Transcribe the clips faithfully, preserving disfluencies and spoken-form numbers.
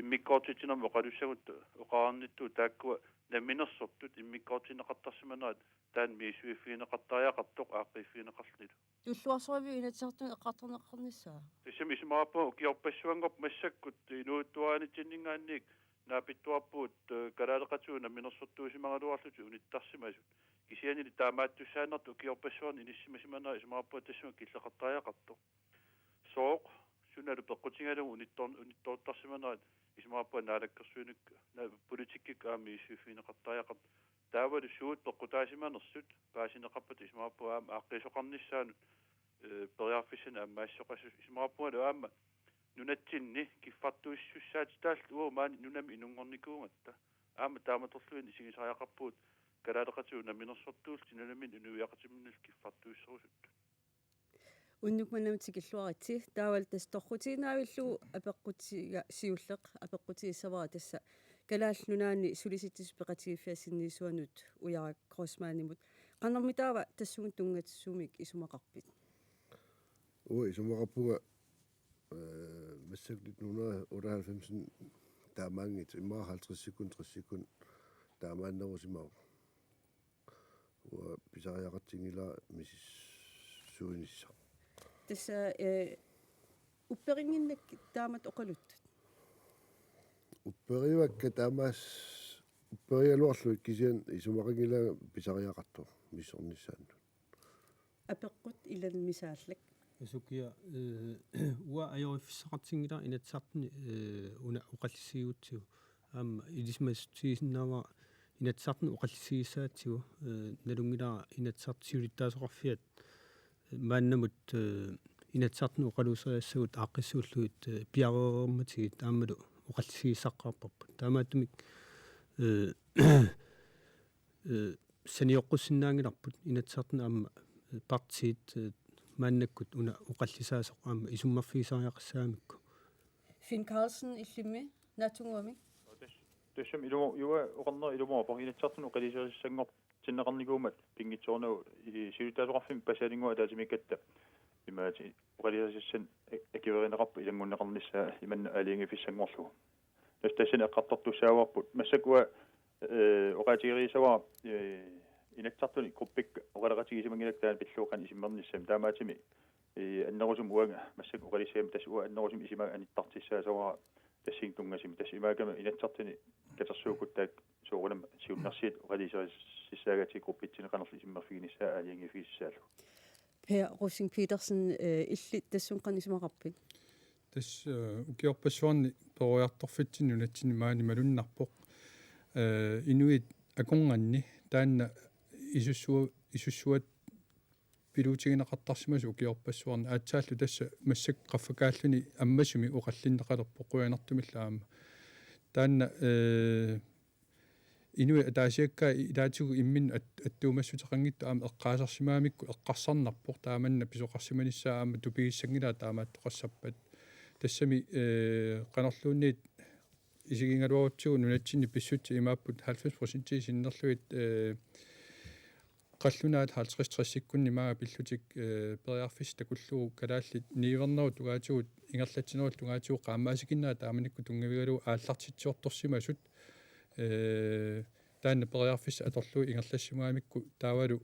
Immikkoortitsinermi oqalussagut oqarnittut taakkua namminersortut immikkoortinneqartarsimanerat taanna misissuiffigineqartariaqartoq aaqqiiffigineqarlunilu. Tulluarsoriviuk Inatsisartuni eqqartorneqarnissaa? Tassami isumaqarpunga ukiorpassuanngorpat massakkut inuuttuaanitsinninngaanniit naapittuarpugut, eh, kalaaleqatigut namminersortuusimagaluarlutik unittarsimasut. Kisiannili taamaattussaannartut ukiorpassuarni inissisimasimanerat isumaqarpunga tassunga killeqartariaqartoq. Sooq sunalu peqqutigalugu unittor-, unittoortarsimanerat isumaqarpunga naalakkersuinikkut, na-, politikkikkut aamma misissuiffigineqartariaqartoq. Taavalu suut peqqutaasimanersut paasineqarpata isumaqarpunga aamma aaqqiisoqarnissaanut, eh, periarfissanik ammaassisoqassasoq isumaqarpungalu aamma nunatsinni kiffartuussisussaatitaalluta uagut maani nunami inunngornikuugatta. Aamma taamatorluinnaq isigisariaqarpugut kalaaleqatigut namminersortuullutik nunaminnut inuiaqatiminnullu kiffartuusserusuttut. Unnuk manna tikilluaritsi, taavalu tassa torrutiinnaavillugu apeqqutiga siulleq, apeqqutigissavara tassa Kalaallit Nunaanni Sulisitsisut Peqatigiiffiat sinniisuanut Ujarak Kreutzmannimut. Qanormitaava tassunga tunngasumik isumaqarpit? Uanga isumaqarpunga, eh, massakkut nitten hundrede og otteoghalvfems taamaanngitsoq, immaqa halvtredsikkut, tressikkunni taamaannerusimavoq. Uanga pisariaqartinngilara misissuinissaq. Tassa, eh, upperinnginnakkit taamatut oqaluttut? Upperivakka taamaas-, upperigaluarlugit kisianni isumaqanngilaannga pisariaqartoq misissornissaannut. Apeqqut ilannisaallak. Sukiaq, eh, uanga ajoriffissaqartinngilara Inatsisartuni, eh, una oqallisigigutsigu. Aamma ilisimassutigisinnaavat Inatsisartuni oqallisigissagatsigu, eh, nalunngilara Inatsisartut siulittaasoqarfiat, eh, maannamut, eh, Inatsisartuni oqaluuseriassagut aaqqissuullugit, eh, piareermatigit aammalu oqallisigissaqqaarparput. Taamaattumik, eh, eh, sanioqqussinnaanngilarput Inatsisartuni aamma, eh, partiit, eh, maannakkut una oqallisaasoq aamma isummerfigisariaqassaagamikku. Finn Karlsen, illimmi naatsunnguamik. Tas-, tassami ilumo-, uanga oqarnera ilumoorpoq, Inatsisartuni oqaluuserisassanngortinneqarnikuummat pinngitsoornagu, i-, siulittaasoqarfimmi Paasialinnguaq ataatsimiikkatta imaattoq oqaluuserisassanik a-, akuerineqarpoq ilanngunneqarnissaa imanna aalajangiiffigissanngorlugu. Tassa tassani eqqartortussaavarput. Massakkut uanga, eh, oqaatigeriissavara, eh, Inatsisartuni gruppikka oqaloqatigisimanngilakka taanna pillugu qanoq isummernissamut. Taamaattumik, eh, annerusumik uanga massakkut oqaluuserisassanik tassa uanga annerusumik isumaga anittartussaasavara tassani tunngasumik. Tassa imaakkami Inatsisartuni katersuukkutta taakku soorunami siunnersuut oqaluuserisassaagatsigu gruppitsinni qanorlu isummerfiginissaa aalajangiiffigisassallugu. Per Rosing Petersen, eh, illit tassunga qanoq isumaqarpit? Tassa, eh, ukiorpassuarni peroriartorfitsinni nunatsinni maani malunnarpoq. Eh, inuit akornanni taanna isussua-, isussuat piluutigineqartarsimasoq ukiorpassuarni, aatsaallu tassa massakkut qaffakaalluni ammasumik oqallinneqalerpoq qujanartumillu aamma. Taanna, eh, inuit ataasiakkaat ilaatigut imminnut at-, attuumassuteqanngitsut aamma eqqaasarsimagamikku eqqarsarnarpoq, taamanna pisoqarsimanissaa aamma tupigissanngilaat taamaattoqassappat. Tassami, eh, qanorluunniit isigigaluarutsigu nunatsinni pissutsit imaapput halvfems procent sinnerlugit, eh, qallunaat halvtreds tressikkunni maanga pillutik, eh, periarfissat takullugu kalaallit niuernerup tungaatigut ingerlatsinerullu tungaatigut qaammaasikinnerat taamanikkut tunngavigalugu aallartitsiortorsimasut, eh, taanna periarfissaq atorlugu ingerlassimagamikku taavalu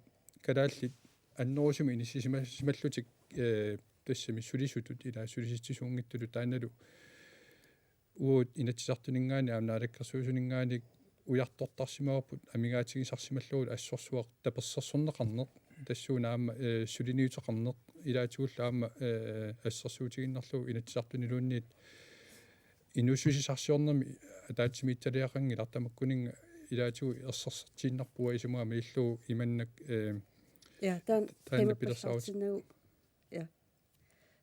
kalaallit annerusumik inissisimasimallugit, eh, tassami sulisutut ila sulisitsisuunngitsutut taannalu uagut Inatsisartuninngaanniit aamma Naalakkersuisuninngaanniit ujartortarsimavarput amigaatigisarsimallugulu assorsuaq tapersersorneqarneq, tassuuna aamma, eh, suliniuteqarneq, ilaatigullu aamma, eh, assersuutigiinnarlugu Inatsisartuniluunniit inuussutissarsiornermi ataatsimiititaliaqanngilaq, tamakkuninnga ilaatigut ersersiortiinnarpoq isumaga malillugu imannak, eh, Ja, taanna taanna qimappallartinnagu. Ja.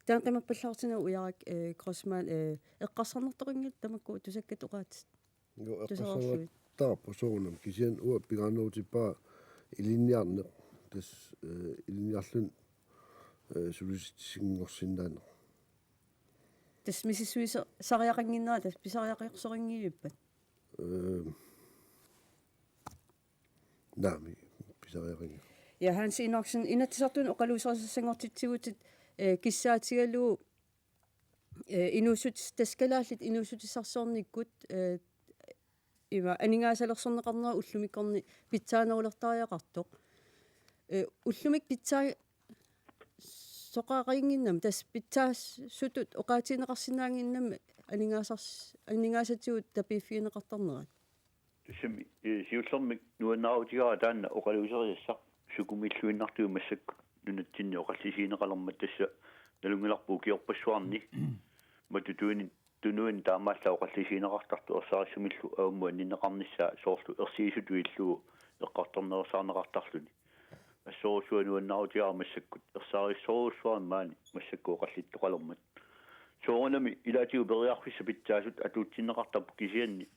Taanna qimappallartinnagu Ujarak, eh, Kreutzmann, eh, eqqarsarnartoqanngilaq tamakku tusakkat oqaatsit. Jo, tusarluit. Eqqarsarnartarpoq soorunami, kisianni uanga pingaarnerutippara ilinniarneq. Tassa, eh, ilinniarluni, eh, sulisitsissinngorsinnaaneq. Tassa misissuisa-, sariaqannginnera tassa pisariaqarsorinngilluinnarpat? Eh, naamik, pisariaqanngilaq. Ja, Hans Enoksen, Inatsisartuni oqaluuserisassanngortitsigutit, eh, kissaatigalugu eh, inuussut-, tassa kalaallit inuussutissarsiornikkut, eh, ima aningaasalersorneqarnera ullumikkorni pitsaanerulertariaqartoq. Eh, ullumikkut pitsaa-, soqarinnginnami, tassa pitsaasutut oqaatigineqarsinnaannginnami aningaasars-, aningaasatigut tapiiffigineqartarnerat. Tassami, eh, siullermik nuannaarutigaara taanna oqaluuserisassaq sukumiilluinnartugut massakkut nunatsinni oqallisigineqalermat, tassa nalunngilarput ukiorpassuarni matutuini tunuani taamaallaat oqallisigineqartartoq ersarissumillu avammut anninneqarnissaa, soorlu ersigisutut illugu eqqartornerussaarneqartarluni. Assorujussuaq nuannaarutigaara massakkut ersarissorujussuarmik maani massakkut oqallittoqalermat. Soorunami ilaatigut periarfissat pitsaasut atuutsinneqartarput, kisianni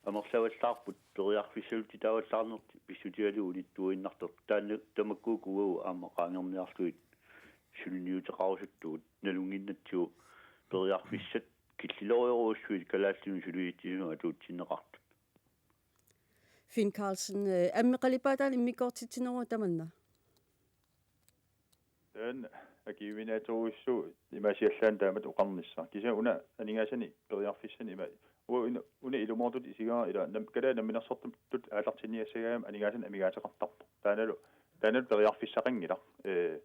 amerlavallaarput periarfissalutitaavallaarnertik pissutigalugu unittuinnartoq. Taanna tamakkuuku uagut aamma qaangerniarlugit suliniuteqarusuttugut, nalunnginnatsigu periarfissat killilorujorujussuit kalaallinut suliassitsinni atuutsinneqartut. Finn Carlsen, eh, aamma qalipaataani immikkoortitsineruvoq tamanna. Taanna akiuminaatsorujussuuvoq imaasiallaannaq taamatut oqarnissaq. Kisianni una aningaasanik periarfissanik ima. Uanga una, una ilumoortutut isigaara ila nam-, kalaallit namminersortutut aallartinniassagaangami aningaasanik amigaateqartarpoq. Taannalu, taannalu periarfissaqanngilaq. Eh,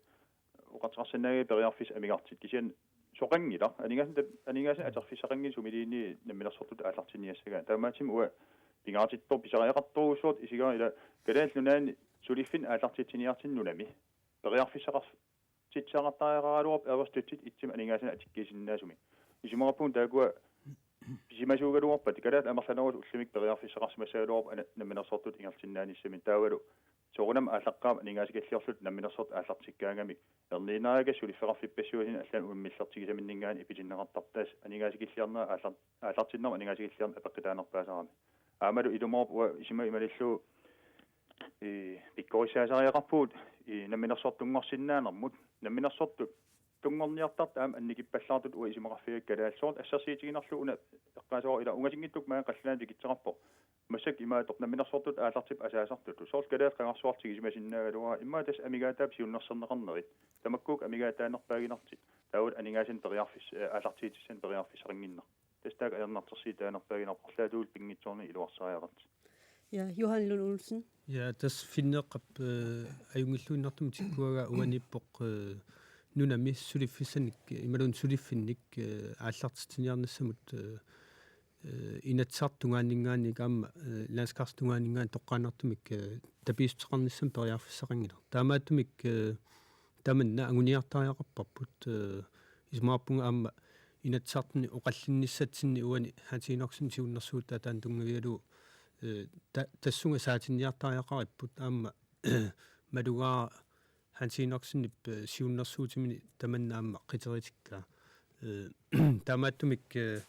oqartoqarsinnaagakku periarfissat amigartut. Kisianni soqanngilaq. Aningaasanik, aningaasanik atorfissaqanngilaq sumiluunniit namminersortutut aallartinniassagaanni. Taamaattumik uanga pingaartittoq pisariaqartorujussuartut isigaara ila Kalaallit Nunaanni suliffinnik aallartitsiniartunut nunami periarfissaqar-, titsisaqartariaqaraluarpoq averstutsit itsimik aningaasanik atikkiisinnaasumik. Isumaqarpunga taakkua pisimasuugaluarpata, kalaallit amerlanerussat ullumikkut periarfissaqarsimassagaluarput ana-, namminersortutut ingerlasinnaanissaminnik. Taavalu soorunami aallaqqaammut aningaasakilliorluta namminersortut aallartikkaangamik erniinnariakkasi suliffeqarfippassuarnik allanut unammillertigisaminninngaanniit ipitinneqartarpoq, tassa aningaasakilliorneq aallar-, aallartinnermut aningaasakilliorneq apeqqutaanerpaasarami. Aammalu ilumoorpoq uanga isuma imaluunniit, ii, pikkorissaasariaqarpugut, ii, namminersortunngorsinnaanermut, namminersortut tunngorniartartut aamma annikippallaartutut uanga isumaqarfigaakka kalaallisut assersuutigiinnarlugu una eqqaasavat ila ungasinngitsukkut maani qallunaanut tikitseqarpoq. Massakkut imaattoq namminersortutut aallartipput asaasartutut. Soorlu kalaallit qangarsuartigisimasinnaagaluarput immaqa tassa amigaataat siunnersorneqarnerit. Tamakkuupput amigaataanerpaaginnartut. Taavalu aningaasanik periarfis-, eh, aallartigitissanik periarfissaqannginnartut. Tassa taakku ajornartorsiutaanerpaaginnarpoq, arlaatigut pinngitsoornani iluarsariaqartut. Ja, Johan Lund Olsen. Ja, tassa Finneqqap, eh, ajunngilluinnartumik tikkuagaa uaniippoq, eh, nunami suliffissanik, eh, imaluunniit suliffinnik, eh, aallartitsiniarnissamut, eh, eh, Inatsisartut tungaanninngaanniit aamma, eh, landskarsi tungaanninngaanniit toqqaannartumik, eh, tapiissuteqarnissamut periarfissaqanngilaq. Taamaattumik, eh, tamanna anguniartariaqarparput, eh, isumaqarpunga aamma Inatsisartuni oqallinnissatsinni uani Hans Enoksen siunnersuutaa taanna tunngavigalugu, eh, ta-, tassunga saatinniartariaqaripput aamma malugaara Hans Enoksenip, eh, siunnersuutimini tamanna aamma qitiutikkaa. Eh, taamaattumik, eh,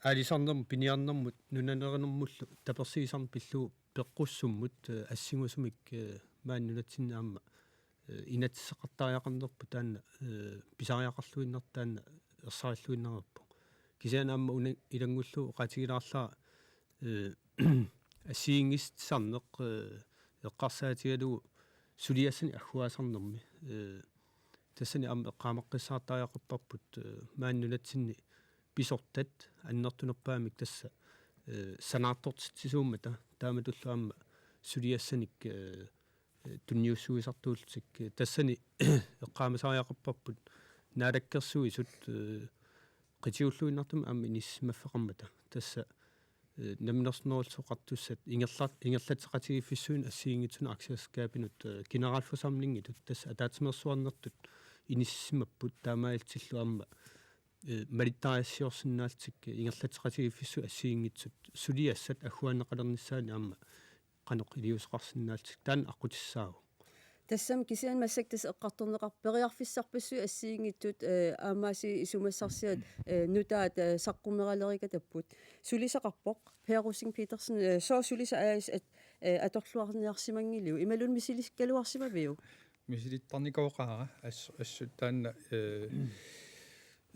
aalisarnermut piniarnermut nunarnerumullu tapersiisarneq pillugu peqqussummut, eh, assingusumik, eh, maani nunatsinni aamma, eh, inatsiseqartariaqarnerput taanna, eh, pisariaqarluinnartoq taanna ersarilluinnareerpoq. Kisianni aamma una ilanngullugu oqaatigilaarlara, eh, assigiinngissarneq, eh, eqqarsaatigalugu suliassanik agguaasarnermi. Eh, tassani aamma eqqaamaqqissaartariaqarparput, eh, maani nunatsinni pisortat annertunerpaamik tassa, eh, sanaartortitsisuummata taamatullu aamma suliassanik, eh, eh, tunniussuisartuullutik. Eh, tassani eqqaamasariaqarparput Naalakkersuisut, eh, qitiulluinnartumik aamma inissisimaffeqarmata. Tassa, eh, Namminersornerullutik Oqartussat ingerla-, ingerlatseqatigiiffissuinnut assigiinngitsunut aktieselskabinut, eh, generalforsamlingitut, tassa ataatsimeersuarnertut inissisimapput, taamaalillutillu aamma, eh, malittarisassiorsinnaallutik ingerlatseqatigiiffissuit assigiinngitsut suliassat agguaanneqalernissaannik aamma qanoq iliuuseqarsinnaallutik, taanna aqqutissaavoq. Tassami kisianni massakkut tassa eqqartorneqarpoq periarfissarpassuit assigiinngitsut, eh, aamma aasiit isumassarsiat, eh, nutaat, eh, saqqummeraleriikatapput. Sulisaqarpoq Per Rosing Petersen, eh, sooq Sulisaq A/S at-, eh, atorluarniarsimanngiliuk? Imaluunniit misilikkaluarsimaviuk? Misilittarnikooqaara as-, assut taanna, eh,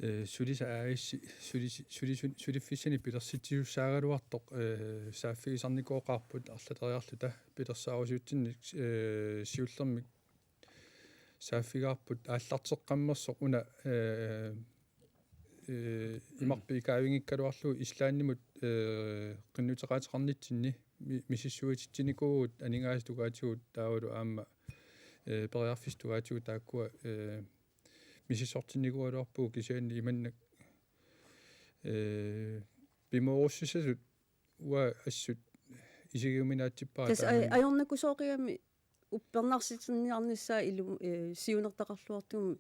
eh, Sulisaq A/S sulisi-, sulisu-, suliffissanik pilersitsisussaagaluartoq, eh, saaffigisarnikooqaarput arlateriarluta pilersaarusiutsinnik, eh, siullermik saaffigaarput aallarteqqammersoq una, eh, eh, imarpikaavinngikkaluarlugu Islandimut, eh, qinnuteqaateqarnitsinni mi-, misissuititsinikuuvugut aningaasat tungaatigut taavalu aamma, eh, periarfissat tungaatigut taakkua, eh, misissortinnikuugaluarpugut kisianni imannak, eh, pimoorussisasut uanga assut isigiuminaatsippara. Tassa aj-, taamani ajornakusooqigami uppernarsitsinniarnissaa ilu-, eh, siunertaqarluartumik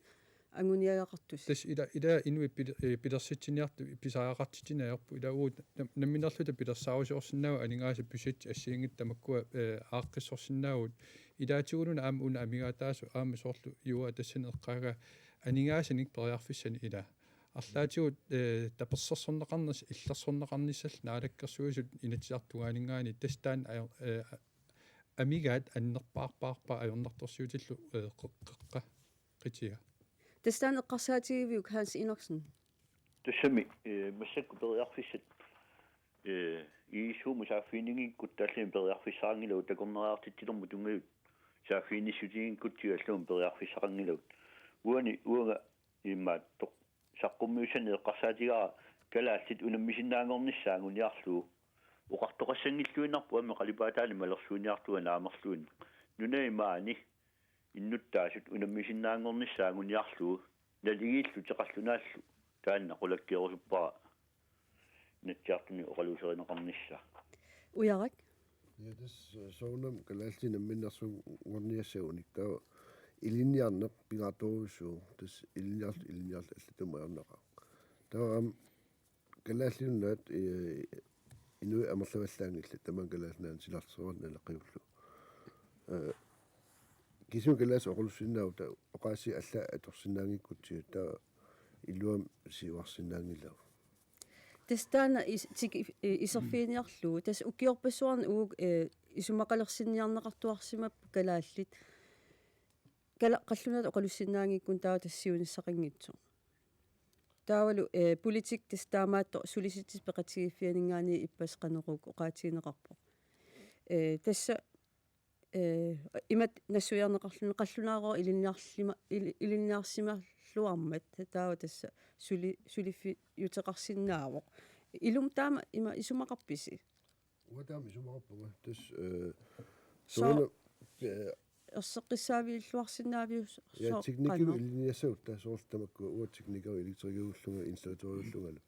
anguniagaqartussaq. Tassa ila, ila inuit pil-, eh, pilersitsiniartut pisariaqartitsineq ajorput. Ila uagut nam-, namminerluta pilersaarusiorsinnaavugut aningaasat budgetit assigiinngitsut tamakkua, eh, aaqqissorsinnaavugut. Ilaatigulluunniit aamma una amigaataasoq aamma soorlu Juaaq tassani eqqaagaa aningaasanik periarfissanik ila. Arlaatigut, eh, tapersersorneqarnis-, illersorneqarnissallu Naalakkersuisut Inatsisartut tungaaninngaanniit tassa taanna ajo-, eh, amigaat annerpaarpaarpaat ajornartorsiutillu, eh, qe-, qeqqa-, qitiga. Tassa taanna eqqarsaatigiviuk, Hans Enoksen? Tassami, eh, massakkut periarfissat, eh, I S O-mut saaffiginninngikkutta allamik periarfissaqanngilagut takornariartitsinermut tunngavut saaffiginnissutiginngikkutsigu allamut periarfissaqanngilagut. Uani uanga imaattoq saqqummiussanik eqqarsaatigaara kalaallit unammisinnaanngornissaat anguniarlugu oqartoqassanngilluinnarpoq aamma qalipaataanik malersuiniartunga naamerluinnaq. Nunani maani innuttaasut unammisinnaanngornissaat anguniarlugu naligiillutik qallunaallu taanna qulakkeerusuppara Inatsisartuni oqaluuserineqarnissaa. Ujarak? Ja, tassa soorunami kalaallit namminnersunngorniassagunik taava ilinniarneq pingaartorujussuuvoq, tassa ilinniarl-, ilinniarl-, allatut ajornaqaaq. Taava aamma Kalaallit Nunaat, eh, inuit amerlavallaanngillat, tamaanga Kalaallit Nunaanni silarsuarnaleqiullu. Eh, kisimi kalaallisut oqalussinnaavoq, taava oqaasii allaat atorsinnaanngikkutsigu, taava iluamik siuarsinnaanngilagut. Tassa taanna is-, tiki-, eh, iserfiginiarlugu. Tassa ukiorpassuarni uagut, eh, isumaqalersinniarneqartuarsimapput kalaallit. Kala-, qallunaatut oqalussinnaanngikkunik taava tassa siunissaqanngitsoq. Taavalu, eh, politikki tassa taamaattoq Sulisitsisut Peqatigiiffianinngaanniit ippassaq qanoq uku oqaatigineqarpoq. Eh, tassa, eh, imatut nassuiarneqarluni qallunaarooq ilinniarlima-, ili-, ilinniarsimalluarmat taava tassa suli-, suliffiuteqarsinnaavoq. Ilumut taama ima isumaqarpisi? Uanga taama isumaqarpunga. Tassa, eh, so-, sooruna, eh, erseqqissaavilluarsinnaaviuk s-, ja, so-, teknikkikkut qanoq? Ilinniassagutta, soorlu tamakku uanga teknikkerup elektrikerullunga installatørillungalu.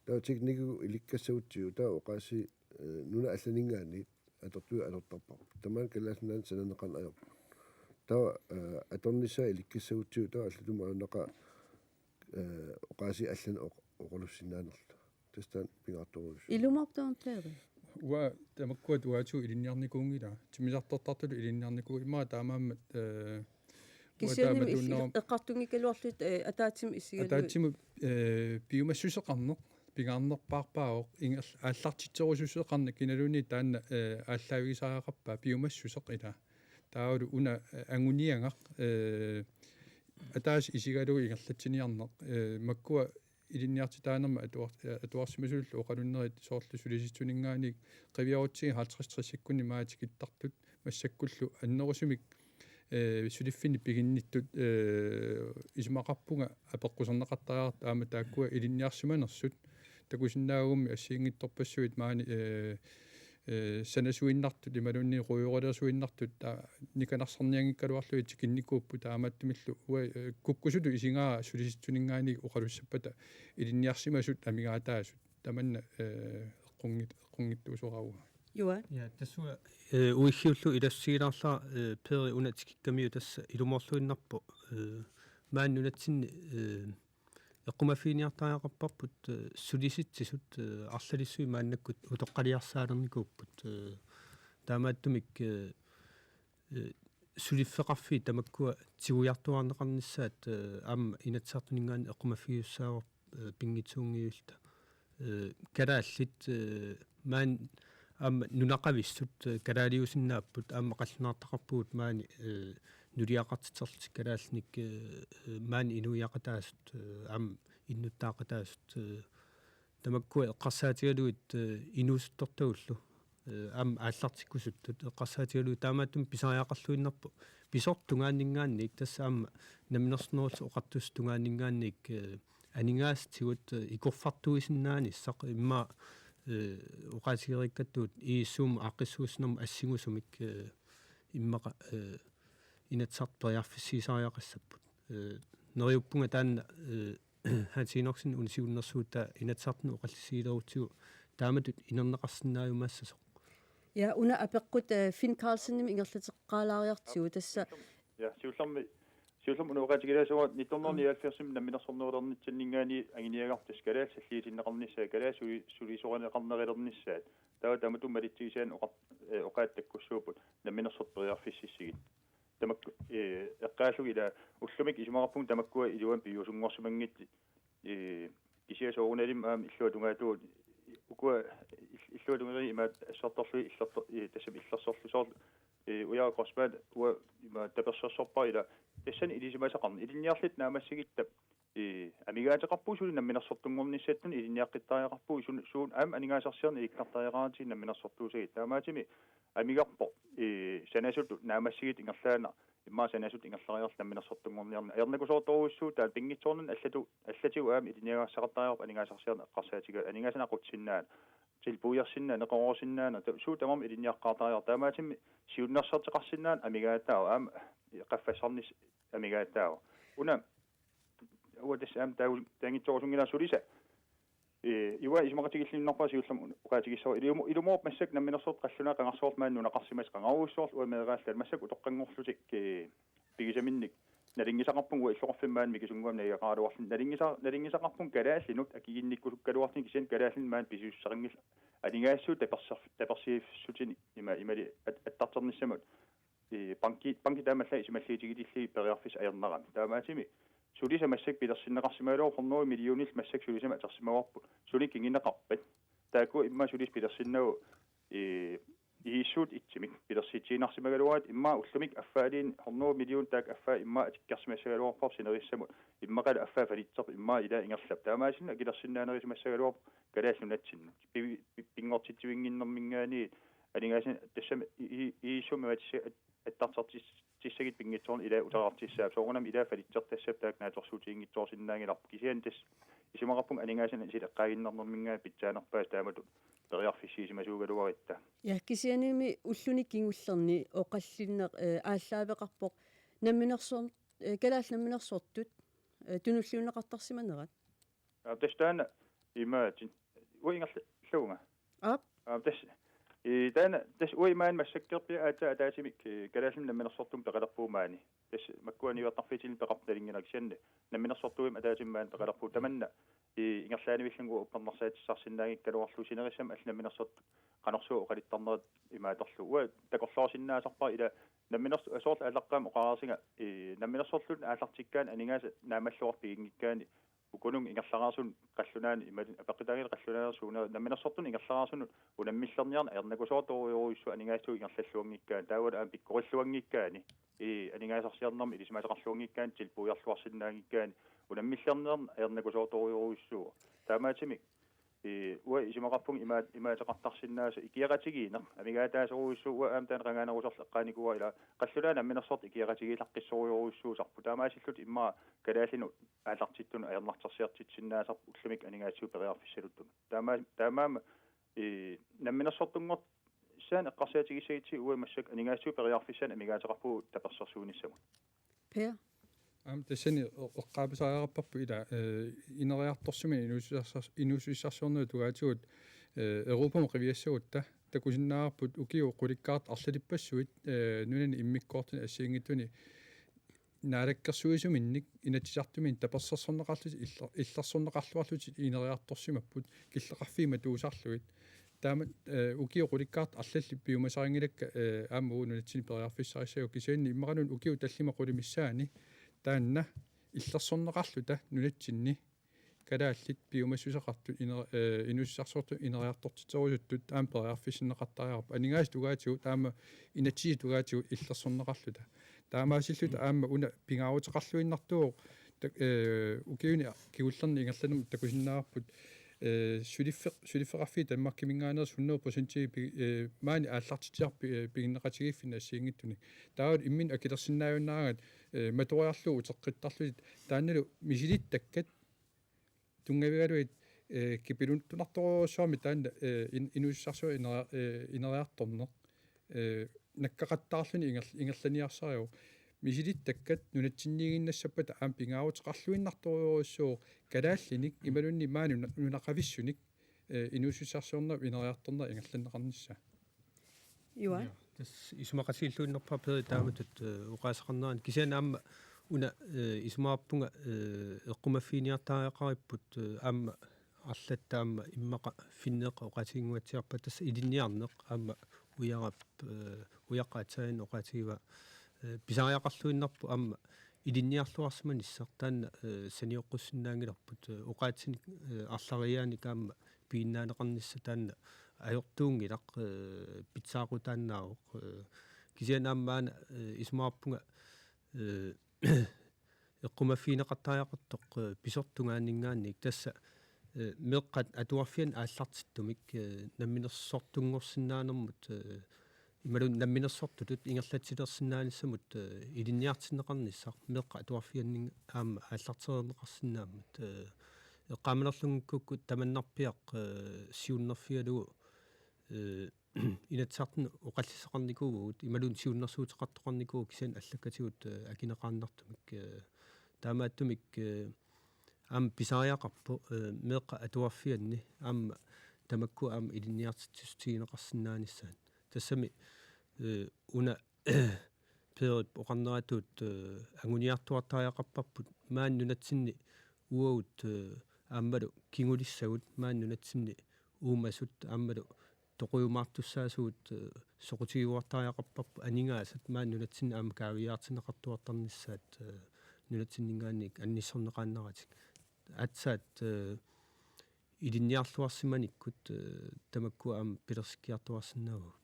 Taava teknikkikkut ilikkassagutsigu, taava oqaasii, eh, nunat allaninngaanniit atortugut atortarparput. Tamaani Kalaallit Nunaanni sananeqarneq ajorput. Taava, eh, atornissaat ilikkassagutsigu, taava allatut ajornaqaaq, eh, oqaasii allanik oq-, oqalussinnaanerluta. Tassa taanna pingaartorujussuuvoq. Ilumoorpoq taanna Peeri? Uanga tamakkua tungaatigut ilinniarnikuunngilanga. Timmisartortartutut ilinniarnikuuvoq, immaqa taamaammat, eh, uanga kisiannimi taama issi-, tuunnerum-, eqqartunngikkaluarlutit, eh, ataatsimut issigalugit. Ataatsimut, eh, piumassuseqarneq pingaarnerpaarpaavoq, inger-, aallartitserusussuseqarneq kinaluunniit taanna, eh, aallaavigisariaqarpaa, piumassuseq ilaa. Taavalu una, eh, anguniagaq, eh, ataaseq isigalugu ingerlatsiniarneq, eh, makkua ilinniartitaanermut atuar-, atuarsimasullu oqalunnerit soorlu Sulisitsisuninngaanniit qiviarutsigit halvtreds tressikkunni maani tikittartut massakkullu annerusumik, eh, suliffinnik piginnittut, eh, isumaqarpunga apeqquserneqartariaqartoq aamma taakkua ilinniarsimanersut takusinnaagummi assigiinngitsorpassuit maani, eh, eh, sanasuinnartut imaluunniit rujorelersuinnartut, aa, nikanarsarnianngikkaluarlugit tikinnikuupput taamaattumillu uanga, eh, kukkusutut isigaara Sulisitsisuninngaanniit oqalussappata ilinniarsimasut amigaataasut. Tamanna, eh, eqqunngit-, eqqunngitsuusoraara. Juaak? Ja, tassa uanga, eh, uiggiullugu ilassiilaarlara, eh, Peeri una tikikkamiuk tassa ilumoorluinnarpoq, eh, maani nunatsinni, eh, eqqumaffiginiartariaqarparput, eh, Sulisitsisut, eh, arlalissuit maannakkut utoqqaliarsaalernikuupput, eh, taamaattumik, eh, eh, suliffeqarfiit tamakkua tigujartuaarneqarnissaat, eh, aamma Inatsisartuninngaanniit eqqumaffigisussaavarput, eh, pinngitsuunngivilluta. Eh, kalaallit, eh, maani aamma nunaqavissut, eh, kalaaliusinnaapput, aamma qallunaartaqarpugut maani, eh, nuliaqartitserlutik kalaallinik, eh, eh, maani inuiaqataasut, eh, aamma innuttaaqataasut, eh, tamakkua eqqarsaatigalugit, eh, inuusuttortagullu, eh, aamma aallartikkusuttut eqqarsaatigalugit taamaattumik pisariaqarluinnarpoq pisortap tungaanninngaanniit, tassa aamma Namminersornerullutik Oqartussatut tungaanninngaanniit, eh, aningaasatigut, eh, ikorfartuisinnaanissaq immaqa, eh, oqaatigereerikkattut I S S-imut aaqqissuussinermut assingusumik, eh, immaqa, eh, Inatsisartut periarfissiisariaqassapput. Eh, neriuppunga taanna, eh, Hans Enoksen una siunnersuutaa Inatsisartuni oqallisigilerutsigu taamatut inerneqarsinnaajumaassasoq. Ja, una apeqqut, eh, Finn Karlsenimit ingerlateqqaalaariartigu tassa. Ja, siullermi, siullermi una oqaatigilaassavara nitten hundrede nioghalvfjerdsimi namminersornerulernitsinninngaanniit anguniagarput tassa kalaallit salliutinneqarnissaat, kalaallit suli-, sulisorineqarnerulernissaat. Taava taamatut malitsigisaanik oqa-, eh, oqaatsit takkussuupput namminersortut periarfississigit. Tamakku, eh, eqqaallugit ila ullumikkut isumaqarpunga tamakkua iluamik piviusunngorsimanngitsut, eh, kisianni soorunalimi aamma illuatungaatigut ukua ill-, illuatungeriit imaattoq assortorlugit illertor-, eh, tassami illersorlugu soorlu, eh, Ujaaq Grossmann uanga imaattoq tapersersorpara ila tassani ilisimasaqarneq ilinniarluta naammassigatta, eh, amigaateqarpugut suli namminersortunngornissatsinnut ilinniaqqittariaqarpugut sun-, suut aamma aningaasarsiorneq ilikkartariaqaratik namminersortuusagit. Taamaattumik amigarput, eh, sanasutut naammassigatta ingerlaannaq immaqa sanasutut ingerlariarluta namminersortunngorniarneq ajornakusoortorujussuuvoq taanna pinngitsoornani allatu-, allatigut aamma ilinniagassaqartariaqarpoq aningaasarsiorneq eqqarsaatigalugu aningaasanik aqutsinnaaneq tilpuiarsinnaaneq neqeroorsinnaaneq ta-, suut tamarmik ilinniaqqaartariaqarput taamaattumik siunnersorteqarsinnaaneq amigaataavoq aamma qaffassarnissaq amigaataavoq. Una uanga tassa aamma taa-, taanngitsorusunngilanga sulisa. Eh, uanga isumaqatigiilluinnarpara siullermik oqaatigissavara. Ilumo-, ilumoorpoq massakkut namminersortut qallunaat qangarsuarlu maani nunaqarsimasut qangarujussuarlu uanga meeraalluta massakkut utoqqanngorlutik, eh, pigisaminnik. Nalunngisaqarpunga uanga illoqarfimmi maani mikisunnguamik nagigaqaraluarluni. Nalunngisa-, nalunngisaqarpunga kalaallinut akikinnikkusukkaluarluni kisianni kalaallinut maani pisussaqanngillat aningaasat taperser-, tapersiiffissinnut ima-, imaluunniit at-, attartornissamut. Eh, banki, banki taamaallaat isumalluutigillugu periarfissaq ajornarami. Taamaattumik sulisa massakkut pilersinneqarsimagaluarpoq hundrede millionillu massakkut sulisamik atorsimavarput. Suli kinguneqarpat. Taakku immaqa sulisut pilersinnagu, eh, I S S-t ittumik pilersitsiinnarsimagaluaraat immaqa ullumikkut affaaluunniit hundrede million taakku affaa immaqa atikkersimassagaluarparput sinerissami. Immaqalu affaa falitserpoq immaqa ilaa ingerlappoq. Taamaasillutik akilersinnaanerisimassagaluarput Kalaallit Nunatsinnut. Pi-, pi-, pinngortitsivinnginnerminngaanniit aningaasanik tassami i-, i-, I S S-imi imaattoq at-, attartortis-, tissagit pinngitsoornani ilaa uterartissaaq. Soorunami ilaa falitsertassappat taakku naatsorsuutiginngitsoorsinnaanngilarput. Kisianni tassa isumaqarpunga aningaasanik sileqqaaginnarnerminngaanniit pitsaanerpaasut taamatut periarfissiisimasuugaluarutta. Ja, kisiannimi ulluni kingullerni oqallinneq, eh, aallaaveqarpoq namminersor-, eh, kalaallit namminersortut, eh, tunulliunneqartarsimanerat. Aa, tassa taanna imaattoq. Uanga ingerlallunga. Aap. Aa, tassa, eh, taanna, tassa uanga maani massakkorpiaq aatsaat ataatsimik, eh, kalaallimik namminersortumik peqalerpugut maani. Tassa makkua niuertarfiitinnik peqarput nalunngilara kisianni namminersortuumik ataatsimik maani peqalerpugut tamanna, eh, ingerlaannavillunga uppernarsaatissaarsinnaanngikkaluarlugu sinerissami allat namminersortut qanorsuaq oqaluttarnerat imaattorlugu. Uanga takorloorsinnaasarpara ila namminerso-, soorlu aallaqqaammut oqarsinnaavunga, eh, namminersorluunniit aallartikkaanni aningaasat naammalluartut piginngikkaanni ukununnga ingerlareersunut qallunaanut imaluunniit apeqqutaanngilaq qallunaanut suunera namminersortunut ingerlareersunut unammillerniarneq ajornakusoortorujorujussuuvoq aningaasatigut ingerlalluanngikkaanni taavalu aamma pikkorilluanngikkaanni, ii, aningaasarsiornermi ilisimasaqarluanngikkaanni tilpuiarluarsinnaanngikkaanni unammillerniarneq ajornakusoortorujorujussuuvoq. Taamaattumik, ii, uanga isumaqarpunga ima-, imaateqartarsinnaasoq ikiaqatigiinneq amigaataasorujussuuvoq. Uanga aamma taanna qangaanerusorlu eqqaanikuuara ila qallunaat namminersortut ikiaqatigiillaqqissorujorujussuusarput. Taamaasillutik immaqa kalaallinut aallartittunut ajornartorsiortitsisinnaasarput ullumikkut aningaasatigut periarfissaluttunut. Taama-, taamaammat, ii, namminersortunngortissaannik eqqarsaatigissagutsigit uagut massakkut aningaasatigut periarfissaannik amigaateqarpugut tapersersuinissamut. Per? Aamma tassani e-, eqqaamasariaqarparput ila, eh, ineriartorsimaneq inuussutissar-, inuussutissarsiornerup tungaatigut, eh, Europamut qiviassagutta takusinnaavarput ukiut qulikkaartut arlalippassuit, eh, nunani immikkoortuni assigiinngitsuni naalakkersuisuminnik Inatsisartuni tapersersorneqarlutik iller-, illersorneqarluarlutik ineriartorsimapput killeqarfiit matuusarlugit. Taama, eh, ukiut qulikkaartut arlallit piumasarinngilakkit, eh, aamma uagut nunatsinni periarfissarissagut kisianni immaqaluunniit ukiut tallimat qulit missaanni taanna illersorneqarluta nunatsinni kalaallit piumassuseqartut iner-, eh, inuussutissarsiortut ineriartortitserusuttut aamma periarfissinneqartariaqarput. Aningaasat tungaatigut aamma inatsisit tungaatigut illersorneqarluta. Taamaasilluta aamma una pingaaruteqarluinnartuuvoq tak-, eh, ukiuni kingullerni ingerlanerani takusinnaavarput, eh, suliffe-, suliffeqarfiit Danmarkiminngaanneersut hundrede procent pi-, eh, maani aallartitsisartut pi-, eh, piginneqatigiiffinni assigiinngitsunik. Taavalu imminut akilersinnaajunnaaraangat, eh, matoriarlugu uteqqittarlutik taannalu misilittakkat tunngavigaluit, eh, kipiluttunartorujussuarmik taanna, eh, in-, inuussutissarsiup ineri-, eh, ineriartorneq, eh, nakkaqattaarluni inger-, ingerlaniarsarivoq. Misilittakkat nunatsinniiginnassappata aamma pingaaruteqarluinnartorujussuuvoq kalaallinik imaluunniit maani nuna-, nunaqavissunik, eh, inuussutissarsiornerup ineriartornera ingerlanneqarnissaa. Juaak? Ja, tassa isumaqatigiilluinnarpara Peeri taamatut, eh, oqaaseqarnerani, kisianni aamma una, eh, isumaqarpunga, eh, eqqumaffiginiartariaqaripput, eh, aamma arlaat aamma immaqa Finneq oqaatiginnguatsiarpaa, tassa ilinniarneq aamma Ujarap, eh, Ujaqqap aatsaannguaq oqaatigivaa, eh, pisariaqarluinnarpoq aamma ilinniarluarsimanissaq, taanna, eh, sanioqqussinnaanngilarput, eh, oqaatsinik, eh, arlariaanik aamma piginnaaneqarnissaq taanna ajortuunngilaq, eh, pitsaaqutaannaavoq, eh, kisianni aamma maanna, eh, isumaqarpunga, eh, eqqumaffigineqartariaqartoq, eh, pisortungaaninngaanniit, tassa, eh, meeqqat atuarfianni aallartittumik, eh, namminersortunngorsinnaanermut, eh, imaluunniit namminersortutut ingerlatsilersinnaanissamut, eh, ilinniartinneqarnissaq meeqqat atuarfianni aamma aallartereerneqarsinnaammat, eh, eqqaamanerlunngikkukku tamannarpiaq, eh, siunnerfigalugu, eh, Inatsisartuni oqalliseqarnikuuvugut imaluunniit siunnersuuteqartoqarnikuuvugut kisianni allakkatigut, eh, akineqaannartumik, eh, taamaattumik, eh, aamma pisariaqarpoq, eh, meeqqat atuarfianni aamma tamakku aamma ilinniartitsissutigineqarsinnaanissaat. Tassami, eh, una Peerip oqarneratut, eh, anguniartuartariaqarparput maani nunatsinni uagut, eh, aammalu kingulissagut maani nunatsinni uumasut aammalu toqujumaartussaasugut, eh, soqutigiuartariaqarparput aningaasat maani nunatsinni aamma kaaviiaartinneqartuartarnissaat, eh, nunatsinninngaanniit annissorneqaannaratik. Aatsaat, eh, ilinniarluarsimanikkut, eh, tamakku aamma pilersikkiartuarsinnaavagut.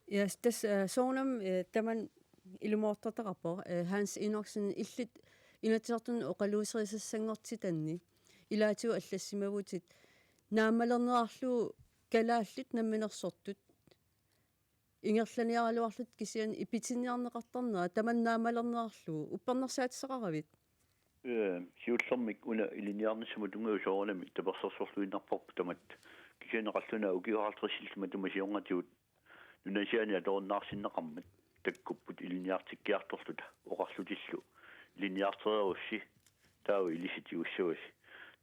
Ja, tassa, eh, soorunami, eh, tamanna ilumoortortaqarpoq, eh, Hans Enoksen, illit Inatsisartuni oqaluuserisassanngortitanni ilaatigut allassimavutit naammalernerarlugu kalaallit namminersortut ingerlaniaraluarlutik kisianni ipitinniarneqartarnerat tamanna naammalernerarlugu uppernarsaatissaqaravit? Ee, siullermik una ilinniarnissamut tunngaviup soorunami tapersersorluinnarparput tamatta. Kisianni qallunaat ukiut halvtredsillu matuma siornatigut nunasiaani atorunnaarsinneqarmat takkupput ilinniartikkiartorluta oqarlutillu: Ilinniartereerussi, taava ilissi tigussavasi.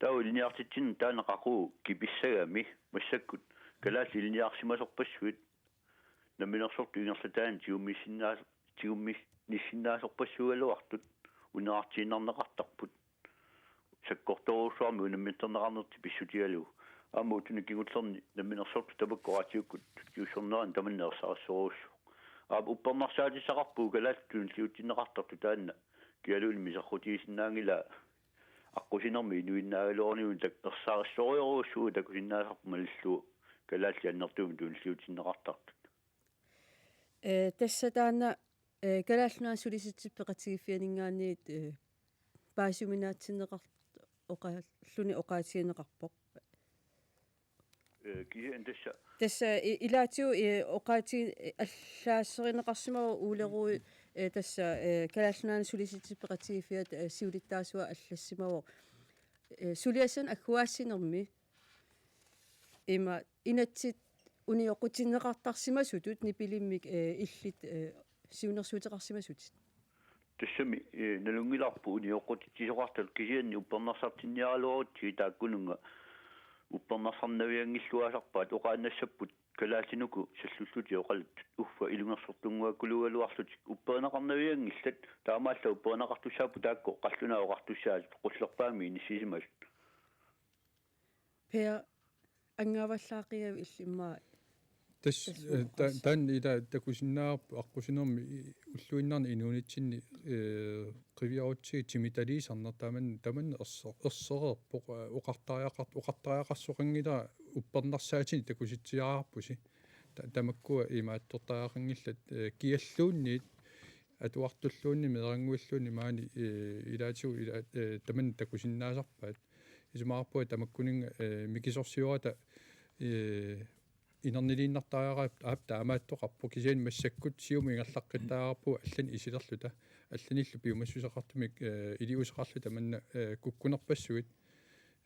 Taava ilinniartitsineq taanna qaqugu kipissagami massakkut kalaallit ilinniarsimasorpassuit namminersortut ingerlataanni tigummissinnaa-, tigummissinnaassorpassuugaluartut unnertiinnarneqartarput. Sakkortoorujussuarmik unamminterneqarnertik pissutigalugu. Aamma uani kingullerni namminersortut tamakku radiukkut tigussavani tamanna ersarissorujussuuvoq. Aap, uppernarsaatissaqarpugut kalaallit tunilliutsinneqartartut taanna. Kialuunniit miserrutigisinnaanngilaa aqqusinermi inuinnaagaluaruni tak-, ersarissorujorujussuuvoq takusinnaasarput malillugu kalaallit annertuumik tunilliutsinneqartartut. Ee, tassa taanna, ee, Kalaallit Nunaanni Sulisitsisut Peqatigiiffianinngaanniit, ee, paasiuminaatsinneqart-, oqaalluni oqaatigineqarpoq. Ee, kisianni tassa. Tassa i-, ilaatigut, ee, oqaati-, ee, allaaserineqarsimavoq Ole Rui, ee, tassa, ee, Kalaallit Nunaanni Sulisitsisut Peqatigiiffiat, ee, siulittaasuat allassimavoq. Ee, suliassanik agguaassinermi ima inatsit unioqqutinneqartarsimasutut nipilimmik, ee, illit, ee, siunnersuuteqarsimasutit. Tassami, ee, nalunngilarput unioqqutitsisoqartartut kisianni uppernarsartinniaraluarutsigit taakkununnga uppernarsarnavianngilluinnarpaat oqaannassapput kalaallit uku sallullutik oqaluttut uffa ilungersortunnguakkuluugaluarlutik upperineqarnavianngillat taamaallaat upperineqartussaapput taakku qallunaat oqartussaasut qullerpaamik inissisimasut. Per, angaavallaaqigavit illit immaqa? Tassa, tassa ee, ta-, oqaas- taanna ila takusinnaavarput aqqusinermi i-, ulluinnarni inuunitsinni, ee, qiviarutsigit timitaliisarneq taman-, tamanna erse-, ersereerpoq, ee, oqartariaqar-, oqartariaqarsoqanngilara uppernarsaatinik takusitsiaarpusi. Ta-, tamakkua imaattortariaqanngillat, ee, kialluunniit atuartulluunniit meerannguilluunniit maani, ee, ilaatigut ila-, ee, tamanna takusinnaasarpaat. Isumaqarpunga tamakkuninnga, ee, mikisorsiorata, ee, inerniliinnartariaqarpoq, aap, taamaattoqarpoq, kisianni massakkut Siumut ingerlaqqittariaqarpugut allanik isilerluta, allanillu piumassuseqartumik, ee, iliuuseqarluta manna, ee, kukkunerpassuit,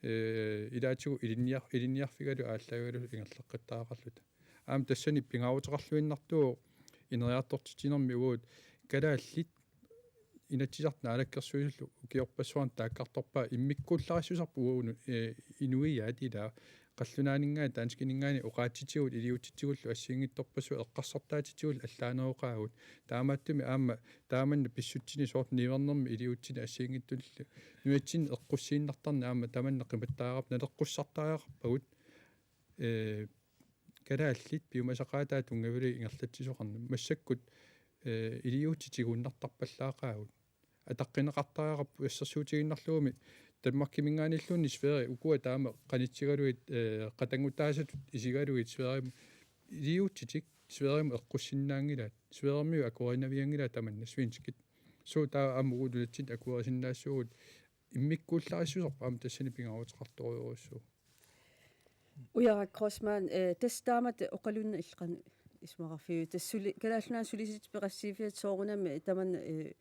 eh, ilaatigut ilinniar-, ilinniarfigalugu aallaavigalugu ingerlaqqittaraqarluta. Aamma tassani pingaaruteqarluinnartuuvoq ineriartortitsinermi uagut kalaallit Inatsisartut Naalakkersuisullu ukiorpassuarni taakkartorpaat immikkuullarissuusarput uagut, eh, inuiaat ilaa qallunaaninngaanniit danskininngaanniit oqaatsitigut iliuutsitsigullu assigiinngitsorpassuit eqqarsartaatsitigullu allaaneroqaagut. Taamaattumik aamma taamanna pissutsini soorlu niuernermi iliuutsini assigiinngitsunillu nunatsinni eqqussiinnartarneq aamma tamanna qimattariaqarpoq, naleqqussartariaqarpagut, eh, kalaallit piumasaqaataat tunngavigalugit ingerlatsisoqarneq. Massakkut, eh, iliuutsit tigunnartarpallaaqaagut. Ataqqineqartariaqarpoq assersuutigiinnarlugumi Danmarkiminngaanniilluunniit Sverige, ukua taama qanitsigalugit, eh, qatanngutaasatut isigalugit Sverigemi iliuutsitik Sverigemi eqqussinnaanngilaat. Sverigemiut akuerinavianngilaat tamanna svenskit. Suu, taava aamma uagut nunatsinni akuerisinnaassuugut, immikkuullarissuusarput aamma tassani pingaaruteqartorujussuuvoq. Ujarak Grossmann, eh, tassa taamatut oqalunnaq illit qanoq isumaqarfigiviuk? Tassa suli-, Kalaallit Nunaanni Sulisitsisut Peqassiiffiata soorunami tamanna, eh,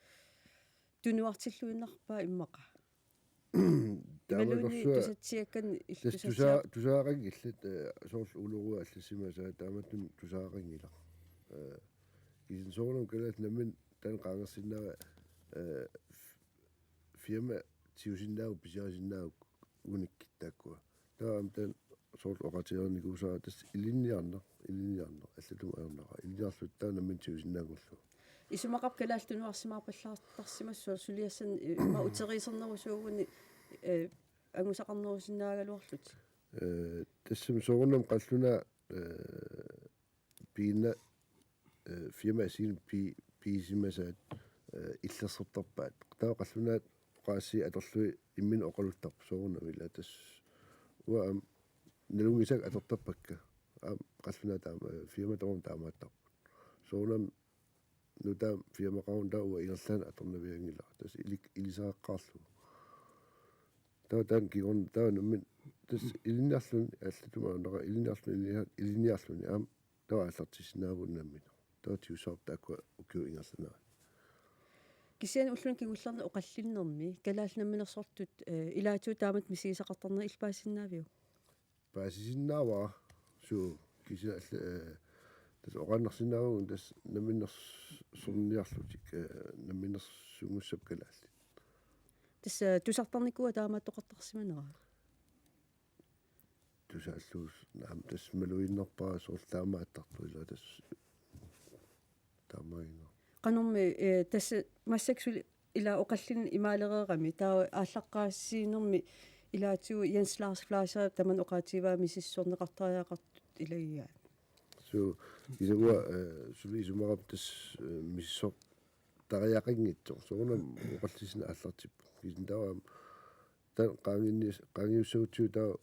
tunuartilluinnarpaa immaqa. Imaluunniit taamatorsuaq tusatsiakkannik il-, tassa tusatsiaq- tusaa-, tusaaqanngillat, eh, soorlu Uluru allassimasaa taamatut tusaaqanngilaq. Eh, kisianni soorunami kalaallit nammineq taanna qaangersinnaavaa, eh, f-, firma tigusinnaavugut pisiarisinnaavugut unikkit taakkua. Taava aamma taanna soorlu oqaatigereernikuusara tassa ilinniarneq, ilinniarneq, allatut ajornaqaaq, ilinniarluta taava nammineq tigusinnaanngorlugu. Isumaqarpoq kalaallit tunuarsimaarpallaartarsimassaaq suliassanik, eh, ima uteriisernerusuuguni, eh, angusaqarnerusinnaagaluarlutik. Eh, tassami soorunami qallunaat, eh, piina, eh, firma assigiinngitsut pi-, piisimasaat, eh, illersortarpaat. Taava qallunaat oqaasii atorlugit imminut oqaluttarput soorunami ilaa tassa. Uanga aamma nalunngisakka atortarpakka. Aamma qallunaat taama, eh, firma tamarmi taamaattarput. Soorunami nutaamik firmaqaruna taava uanga ingerlaannaq atornavianngilara. Tassa ilik-, ilisariaqarlugu. Taava taanna kingorna taava nammineq tassa ilinniarluni allatut ajornaqaaq ilinniarluni ilinniar-, ilinniarluni aamma taava aallartissinnaavugut nammineq. Taava tigussavarput taakkua ukiut ingerlaneranni. Kisianni ulluni kingullerni oqallinnermi kalaallit namminersortut, eh, ilaatigut taamatut misigisaqartarnerit illit paasisinnaaviuk? Paasisinnaavara suu kisianni alla, eh, tassa oqaannarsinnaavugut tassa namminersorniarlutik, eh, namminersunngussappat kalaallit. Tassa tusartarnikuua taamaattoqartarsimanera? Tusaallugu aamma tassa malugiinnarpara soorlu taamaattartoq ilaa tassa taamaaginnarpoq. Qanormi, eh, tassa massakkut suli ilaa oqallinneq imaalereerami taava aallaqqaasiinermi ilaatigut Jens Lars Fleischer tamanna oqaatigivaa misissorneqartariaqartut ilagigaat. Suu, kisianni uanga, eh, suli isumaqarpunga tassa, eh, misissortariaqanngitsoq. Soorunami oqallissineq aallartippoq. Kisianni taava aamma taanna qaangiinnias-, qaangiussagutsigu taava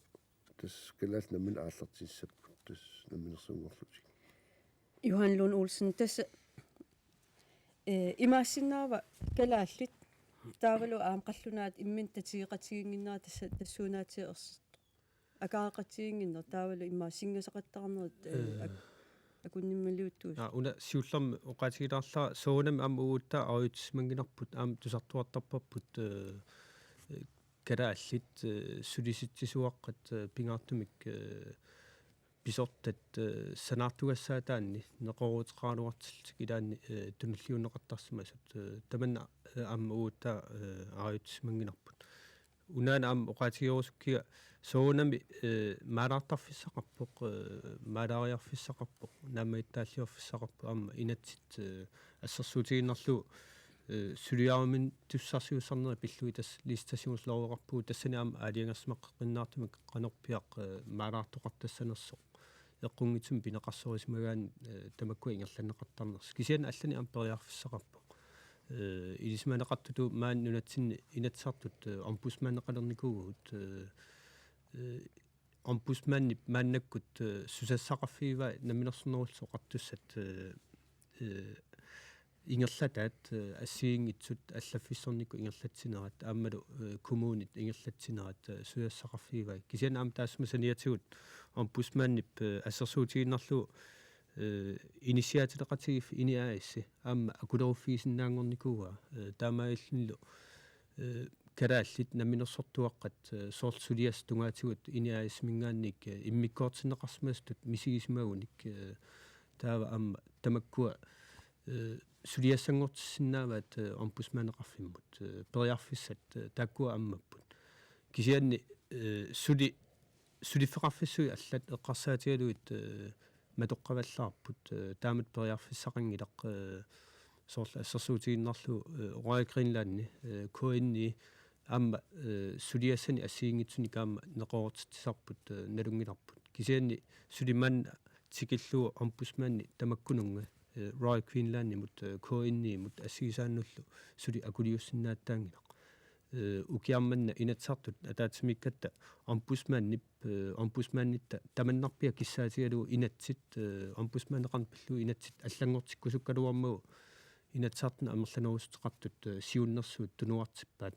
tassa kalaallit nammineq aallartissapput tassa namminersunngorlutik. Johan Lund Olsen, tassa, eh, imaassinnaava kalaallit taavalu aamma qallunaat imminut tatigeqatigiinnginnerat tassa tassuunaatigut ers-, akaareqatigiinnginnerat taavalu immaqa singasaqattaarnerit, eh, Eh. ak-, akunnimmiliuttuusut. Aa, una siullermik oqaatigilaarlara soorunami aamma uaguttaaq ajuutissimanngilarput aamma tusartuartarparput, eh, eh, kalaallit, eh, sulisitsisuaqqat, eh, pingaartumik, eh, pisortat, eh, sanaartugassaataanni neqerooruteqaraluartillutik ilaanni, eh, tunulliunneqartarsimasut, eh, tamanna, eh, aamma uaguttaaq, eh, ajuutissimanngilarput. Unaana aamma oqaatigerusukkiga soorunami, eh, maalaartarfissaqarpoq, eh, maalaariarfissaqarpoq, naammagittaalliorfissaqarpoq aamma inatsit, eh, assersuutigiinnarlugu, eh, suliaruminittussarsiussarnerit pillugit tassa listasiuleruaqarpugut tassani aamma aalajangersimaqqinnaartumik qanorpiaq, eh, maalaartoqartassanersoq eqqunngitsumik pineqarsorusimagaanni, eh, tamakkua ingerlanneqartarnersut. Kisianni allanik aamma periarfissaqarpoq. Eh, ilisimaneqartutut maani nunatsinni Inatsisartut, eh, ombudsmandeqalernikuuvugut, eh, eh, ombudsmandip maannakkut, eh, susassaqarfigivai Namminersornerullutik Oqartussat, eh, eh, ingerlataat, eh, assigiinngitsut allaffissornikkut ingerlatsinerat aammalu, eh, kommunit ingerlatsinerat, eh, susassaqarfigivai. Kisianni aamma taassuma saniatigut ombudsmandip, eh, assersuutigiinnarlugu, eh, inissiaatileqatigiiffik INI A/S aamma akuleruffigisinnaanngornikuuaa, eh, taamaalillunilu, eh, kalaallit namminersortuaqqat, eh, soorlu suliassat tungaatigut N I A S-iminngaanniit, eh, immikkoortinneqarsimasutut misigisimagunik, eh, taava aamma tamakkua, eh, suliassanngortissinnaavaat, eh, ombudsmandeqarfimmut, eh, periarfissat, eh, taakkua ammapput. Kisianni, eh, suli-, suliffeqarfissui allat eqqarsaatigalugit, eh, matoqqavallaarput, eh, taamatut periarfissaqanngilaq, eh, soorlu assersuutigiinnarlugu, eh, Royal Greenlandi, eh, K N I aamma, eh, suliassani assigiinngitsunik aamma neqeroortitsisarput, eh, nalunngilarput. Kisianni suli manna tikillugu ombudsmandi tamakkununnga, eh, Royal Greenlandimut, eh, K N I-mut assigisaannullu suli akuliussinnaatitaanngilaq. Eh, ukiarmanna Inatsisartut ataatsimiikkatta ombudsmandip, eh, ombudsmanditta tamannarpiaq kissaatigalugu inatsit, eh, ombudsmandeqarneq pillugu inatsit allanngortikkusukkaluarmagu Inatsisartuni amerlanerussuteqartut, eh, siunnersuut tunuartippaat.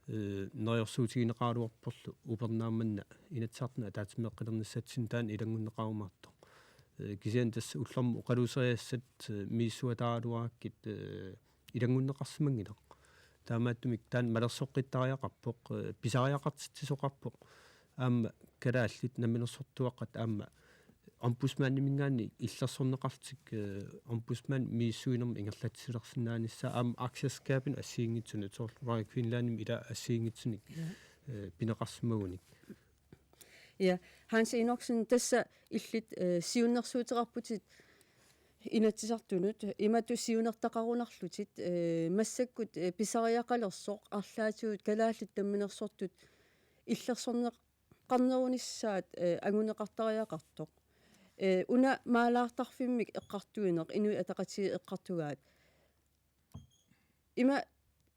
Eh, neriorsuutigineqaraluarporlu upernaaq manna Inatsisartuni ataatsimeeqqilernissatsinnut taanna ilanngunneqarumaartoq. Eh, kisianni tassa ullormut oqaluuserisassat, eh, misissuataaraluarakkit, eh, ilanngunneqarsimanngilaq. Taamaattumik taanna malersoqqittariaqarpoq, eh, pisariaqartitsisoqarpoq. Aamma kalaallit namminersortuaqqat aamma ombudsmandiminngaanniit illersorneqarlutik, eh, ombudsmandip misissuinermut ingerlatsilersinnaanissaa aamma aktieselskabinut assigiinngitsunut soorlu Royal Greenlandimi ila assigiinngitsunik, eh, pineqarsimagunik. Ja, Hans Enoksen, tassa illit, eh, siunnersuuteqarputit Inatsisartunut, imatut siunertaqarunarlutit, eh, massakkut, eh, pisariaqalersoq arlaatigut kalaallit namminersortut illersorneqarnerunissaat, eh, anguneqartariaqartoq. Eh, una maalaartarfimmik eqqartuineq, Inuit Ataqatigiit eqqartugaat. Ima,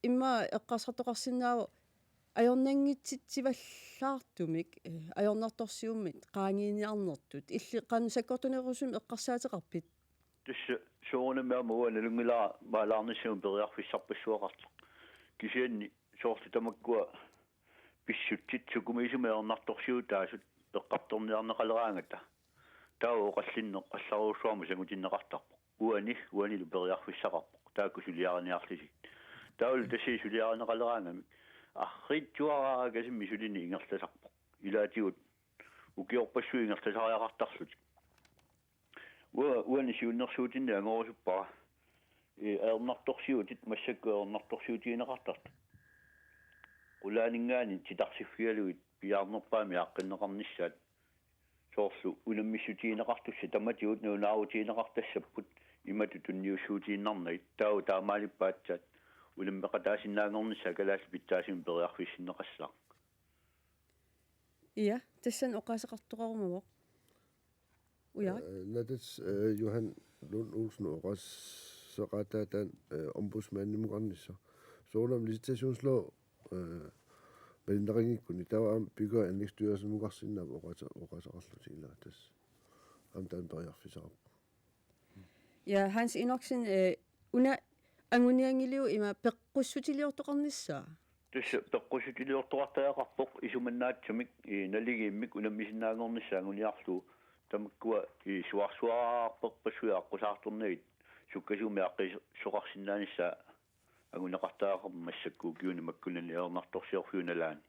immaqa eqqarsartoqarsinnaavoq ajornanngitsitsivallaartumik, eh, ajornartorsiummit qaangiiniarnertut. Illit qanoq sakkortunerusumik eqqarsaateqarpit? Tassa soorunami aamma uanga nalunngilara maalaarnissamut periarfissarpassuaqartoq. Kisianni soorlu tamakkua pissutsit sukumiisumik ajornartorsiutaasut eqqartorniarneqaleraangata. Taava oqallinneq allarujussuarmik sangutinneqartarpoq. Uani, uanilu periarfissaqarpoq. Taakku suliariniarlusigit. Taavalu tassa suliarineqaleraangamik. Arriitsuaraakasimmik sulini ingerlasarpoq. Ilaatigut ukiorpassuit ingerlasariaqartarlutik. Ua-, uani siunnersuutinni angorusuppara. Eh, ajornartorsiutit massakkut ajornartorsiutigineqartartut. Qulaaninngaanniit titarsiffigalugit piaarnerpaamik aaqqinneqarnissaat. Soorlu unammissutigineqartussat tamatigut nalunaarutigineqartassapput imatut tunniussuutiinnarnagit. Taava taamaalippaatsat unammeqataasinnaanngornissaat kalaallit pitsaasumik periarfissinneqassaaq. Ja, tassani oqaaseqartoqarumavoq. Ujarak? Eh, natat, eh, Johan Lund Olsen oqaaseqaataa taanna, eh, ombudsmandimukarnissaq. Soorunami licitationslov, eh, malinneqanngikkunik taava aamma bygge- og anlægsstyrelsenmukarsinnaavoq oqaase-, oqaaseqarlutik ilaa tassa. Aamma taanna periarfissaqarpoq. Ja, Hans Enoksen, eh, una angunianngiliuk ima peqqussutiliortoqarnissaa? Tassa peqqussutiliortoqartariaqarpoq isumannaatsunik, eh, naligiimmik unammisinnaanngornissaa anguniarlugu tamakkua, eh, suarsuararpassuit aqqusaartornagit sukkasuumik aaqqiisoqarsinnaanissaa anguneqartariaqarpoq massakkut ukiuni makkunani ajornartorsiorfiup nalaani.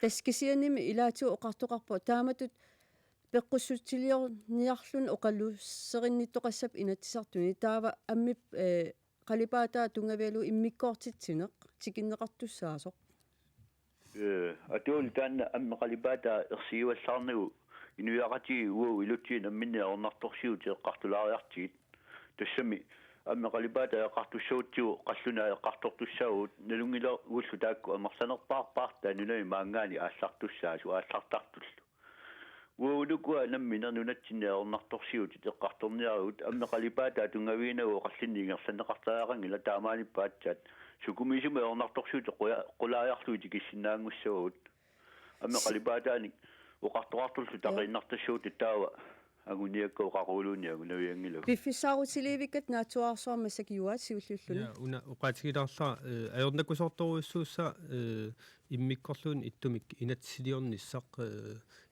Tassa kisiannimi ilaatigut oqartoqarpoq taamatut peqqussutiliorniarluni oqaluuserinnittoqassapput Inatsisartuni taava ammip, eh, qalipaataa tunngavigalugu immikkoortitsineq tikinneqartussaasoq. Eh, atuagulu taanna ammip qalipaataa ersigivallaarnagu inuiaqatigiit uagut ilutsinni namminneq ajornartorsiutit eqqartulaariartigit. Tassami ammip qalipaataa eqqartussagutsigu qallunaat eqqartortussaavugut, nalunngilagullu taakku amerlanerpaarpaartaat nunami maanngaanniit aallartussaasut aallartartullu. Uagut ukua namminneq nunatsinni ajornartorsiutit eqqartorniarigut ammip qalipaataa tunngaviginagu oqallinneq ingerlanneqartariaqanngilaq, taamaalippaatsat sukumiisumik ajornartorsiutit quja-, qulaajarlugit tikissinnaanngussavagut. Ammip qalipaataanik oqartoqartullu taqiinnartassagutta taava anguniakkat oqarujuluunniit angunavianngilagut. Piffissaarutiliivikkatta naatsuararsuarmik massakkut Juaat siulliulluni. Ja, una oqaatigilaarlara, eh, ajornakusoortorujussuussaaq, eh, immikkoorluunniit ittumik inatsisiliornissaq, eh,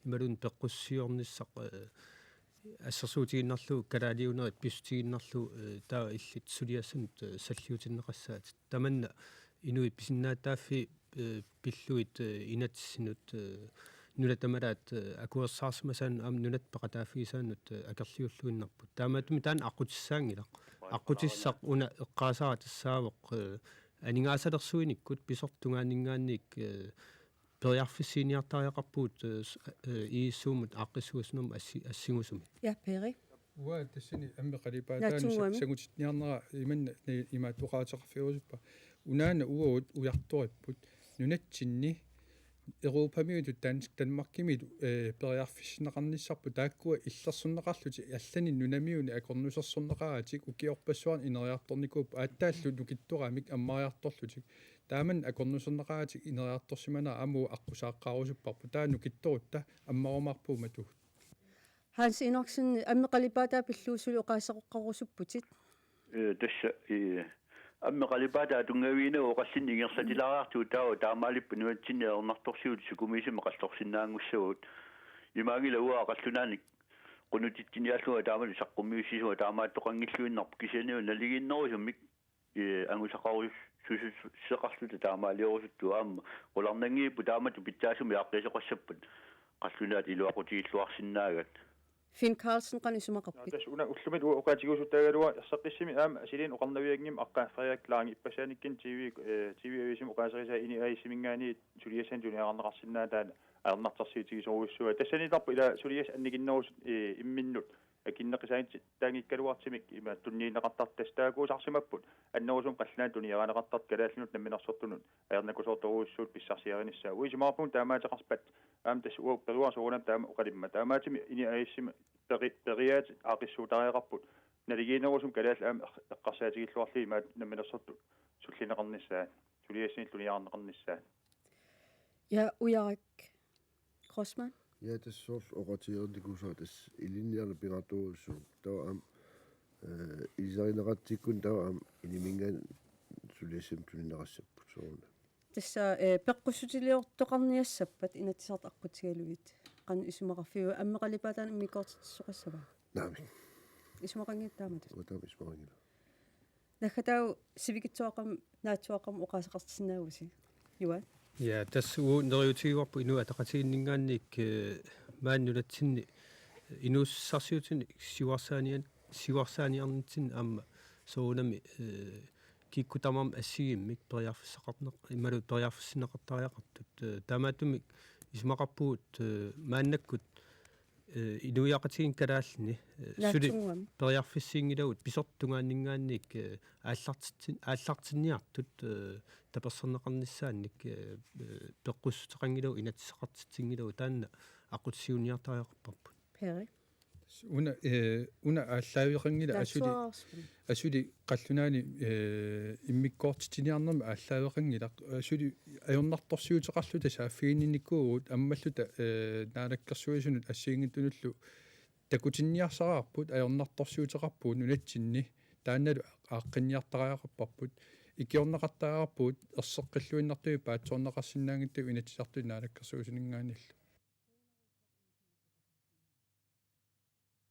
imaluunniit peqqussiornissaq, eh, assersuutigiinnarlugu kalaaliunerit pissutigiinnarlugu, eh, taava illit suliassanut, eh, salliutinneqassaatit. Tamanna inuit pisinnaatitaaffiit eh, pillugit, eh, inatsisinut, eh, nunat tamalaat, eh, akuersaarsimasaannut aamma nunat peqataaffigisaannut, eh, akerliulluinnarput. Taamaattumik taanna aqqutissaanngilaq. Aqqutissaq una eqqaasara tassaavoq, eh, aningaasalersuinikkut pisortungaanninngaanniit, eh, periarfissiiniartariaqarpugut, eh, s-, eh, I S O-mut aaqqissuussinermut assi-, assingusumik. Ja, Peri. Uanga tassani ammip qalipaataani sa-, Naatsunnguamik. Sangutitniarnera imanna ni-, imaattoqaateqarfigerusuppa. Unaana uagut ujartoripput. Nunatsinni Europamiutut dansk Danmarkimiit, eh, periarfissinneqarnissarput taakkua illersorneqarlutik allanik nunamiunit akornusersorneqaratik ukiorpassuarni ineriartornikuupput aatsaallu nukittoramik ammariartorlutik. Taamani akornuserneqaratik ineriartorsimanera aamma uagut aqqusaaqqaarusupparput. Taava nukittorutta ammarumaarpugut matugut. Hans Enoksen, ammip qalipaataa pillugu suli oqaaseqaqqarusupputit. Ee, tassa, ee, ammip qalipaataa tunngaviginagu oqallinneq ingerlatilaariartigu taava taamaalippat nunatsinni ajornartorsiutit sukumiisumik qallorsinnaanngussavagut. Imaanngilaq uanga qallunaanit qunutitsiniarlunga taamatut saqqummiussisunga taamaattoqanngilluinnarpoq kisianni naligiinnerusumik, ee, angusaqarusussuseqarluta taamaaliorusuttut aamma qularnanngippat taamatut pitsaasumik aaqqiisoqassappat qallunaat iluaqutigilluarsinnaagaat. Finn Carlsen, qanoq isumaqarpit? Nå, tassa una ullumi uagut oqaatigisuutaagaluarput erseqqissumik aamma asiliineq oqarnavianngimmat aqqaa Frederik Lange ippassaanikkut T V, eh, T V-avisimi oqaaserisai INI A/S-iminngaanniit suliassani tunineqarneqarsinnaanera taanna ajornartorsiutigisorujussuuaa. Tassaniittarput ila suliassat annikinnerusut, eh, imminnut akunneqqisaanngitsoq taanngikkaluartumik ima tunniunneqartartut tassa taakkuusarsimapput annerusumik qallunaanut tunioraaneqartartut kalaallinut namminersortunut ajornakusoortorujussuupput pissarsiarinissaat. Uanga isumaqarpunga taamaattoqarpat aamma tassa uagut peruasoorunami taama oqalimmat. Taamaattumik INI A/S-imi peri-, periaaseq aaqqissuuttariaqarput naligiinnerusumik kalaallit aamma eq-, eqqarsaatigilluarlugit imaattoq namminersortut sullinneqarnissaat, suliassanik tunioraaneqarnissaat. Ja, Ujarak Grossmann. Ja, tassa soorlu oqaatigereernikuusara tassa ilinniarneq pingaartorujussuuvoq. Taava aamma, eh, ilisarineqartikkuni taava aamma INI-minngaanniit suliassamik tunineqassapput soorunami. Tassa, eh, peqqussutiliortoqarniassappat Inatsisartut aqqutigalugit. Qanoq isumaqarfigiva ammip qalipaataani immikkoortitsisoqassava? Naamik. Isumaqanngilaq taamatut. Uanga taama isumaqanngilaq. Naggataavoq sivikitsuaqqamik, naatsuaqqamik oqaaseqartissinnaavusi. Juaak. Ja, tassa uagut neriuutigaarput Inuit Ataqatigiinninngaanniit, eh, maani nunatsinni inuussutissarsiutinik siuarsaanian-, siuarsaaniarnitsinni aamma soorunami, eh, kikkut tamarmik assigiimmik periarfissaqarneq-, imaluunniit periarfissinneqartariaqartut. Eh, taamaattumik isumaqarpugut, eh, maannakkut eh, inuiaqatigiinni kalaallinni, eh, suli Naatsunnguamik. Periarfissiinngilagut pisortungaanninngaanniit, eh, aallartitsin-, aallartinniartut, eh, taperserneqarnissaannik, eh, eh, peqqussuteqanngilagut inatsisaqartitsinngilagut taanna aqqutissiuunniartariaqarparput. Peri. Una, eh, una aallaaveqanngilaq asuli, Naatsuararsuaq. Asuli qallunaani, eh, immikkoortitsiniarnermi aallaaveqanngilaq. Asuli ajornartorsiuteqarluta saaffiginninnikuuvugut ammalluta, eh, naalakkersuisunut assigiinngitsunullu takutinniarsaraarput ajornartorsiuteqarpugut nunatsinni taannalu aaqqinniartariaqarparput ikiorneqartariaqarpugut erseqqilluinnartumik paatsoorneqarsinnaanngitsugut Inatsisartuni Naalakkersuisuninngaanniillu.